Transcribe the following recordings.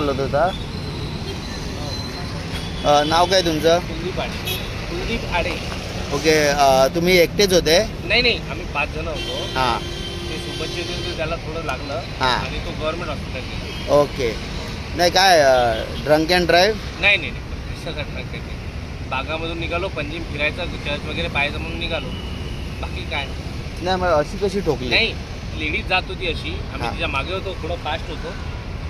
चालवत होता? नाव काय तुमचं? कुलदीप आडे. कुलदीप आडे. ओके. तुम्ही एकटेच होते? नाही नाही, आम्ही 5 जण होतो. हां. ते सोबतचे होते, त्याला थोडं लागलं. हां. आणि तो गव्हर्नमेंट हॉस्पिटल गेला. ओके. नाही काय ड्रंक अँड ड्राईव्ह? नाही नाही नाही, कशाचा ट्रक आहे ते. बागामधून निघालो, पंजिम फिरायचं, चर्च वगैरे पाहायचं म्हणून निघालो, बाकी काय नाही. मग अशी कशी ठोकली? नाही, लेडीज जात होती अशी, आम्ही हां. तिच्या मागे होतो, थोडं फास्ट होतो,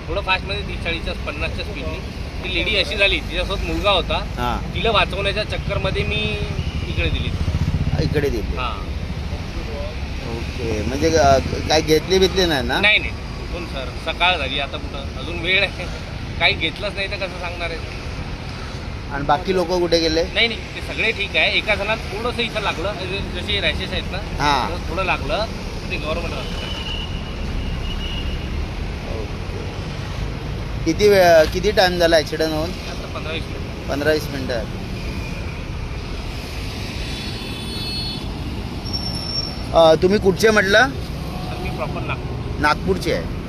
थोडं फास्टमध्ये 30-40 50च्या स्पीडनी ती लेडी अशी झाली. तिच्यासोबत मुलगा होता. हां. तिला वाचवण्याच्या चक्करमध्ये मी इकडे दिली. इकडे दिली. हां. ओके. म्हणजे काय घेतली बितली नाही ना? नाही नाही, कुठून सर, सकाळ झाली आता, कुठं अजून वेळ आहे. काही घेतलंच नाही तर कसं सांगणार आहे? आणि बाकी लोक कुठे गेले? नाही नाही, ते सगळे ठीक आहे. एका जणात थोडंसं इथं लागलं, जसे रॅशेस आहेत ना, हां. तसं थोडं लागलं, ते गव्हर्नमेंट हॉस्पिटल. ओके. किती वेळ, किती टाइम झाला ॲक्सिडेंट होऊन? आता 15-20 मिनिटं. 15-20 मिनटं झाली. तुम्ही कुठचे म्हटलं? सर मी प्रॉपर नागपूर. नागपूरचे आहे.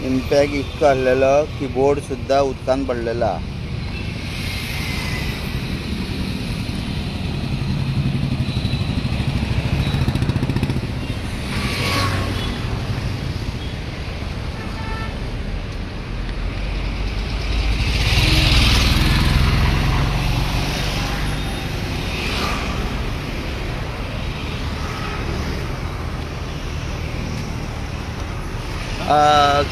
इम्पॅक्ट इतकं आलेलं की बोर्ड सुद्धा उदकान पडलेला.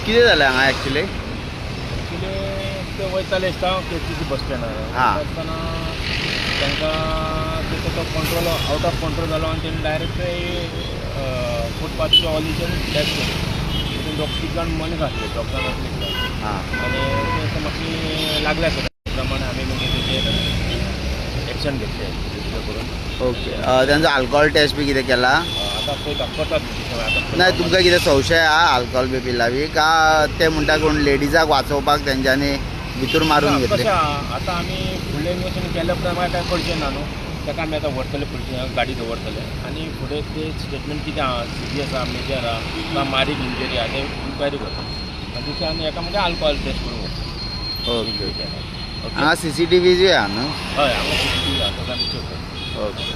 कितें जालें हांगा एक्चुली? एक्चुली ते वयताले आसता केटीसी बस स्टँडार. हां. वयता आसतना तांकां तेचो तो कंट्रोल आउट ऑफ कंट्रोल जालो आनी तेणी डायरेक्ट ते फुटपाथच्या ऑलीचेर डॅश केली. तितून दोग तीग जाण मनीस आसले, दोग जाण आसले. हां. आनी ते मातशी लागले आसता, त्या प्रमाणे आमी मागीर तेजेर एक्शन घेतले रजिस्टर करून. ओके. त्यांचा अल्कोहोल टेस्ट बी कितें केला? आतां पळयता, करतात आतां. नाही, तुमकां कितें संशय आहा अल्कोहोल बी पिला बी का ते म्हणटा कोण लेडीजाक वाचोवपाक तेंच्यांनी भितर मारून घेतले? कशें आहा, आतां आमी फुडलें इन्वेस्टिगेशन केल्या उपरांत मागीर कांय कळचें ना न्हू. ताका आमी आतां व्हरतले, फुडचे गाडी दवरतले आनी फुडें ते स्टेटमेंट कितें आहा, सिरियस आहा, मेजर आहा का मारीक इंजरी आहा, ते इन्क्वायरी करता. आनी दुसरें आनी हेका म्हणजे आल्कोहोल टेस्ट करूंक व्हरता. ओके. ओके. हांगा सीसीटीव्ही आहा न्हू? हय, हांगा सीसीटीव्ही आहा, ताका आमी चॅक करता. ओके.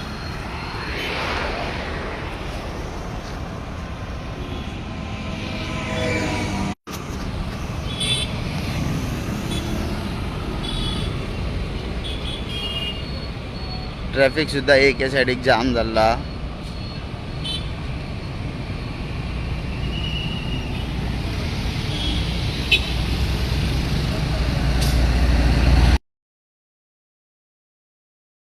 ट्रॅफिक सुद्धा एके सायडीक जाम जाल्ला.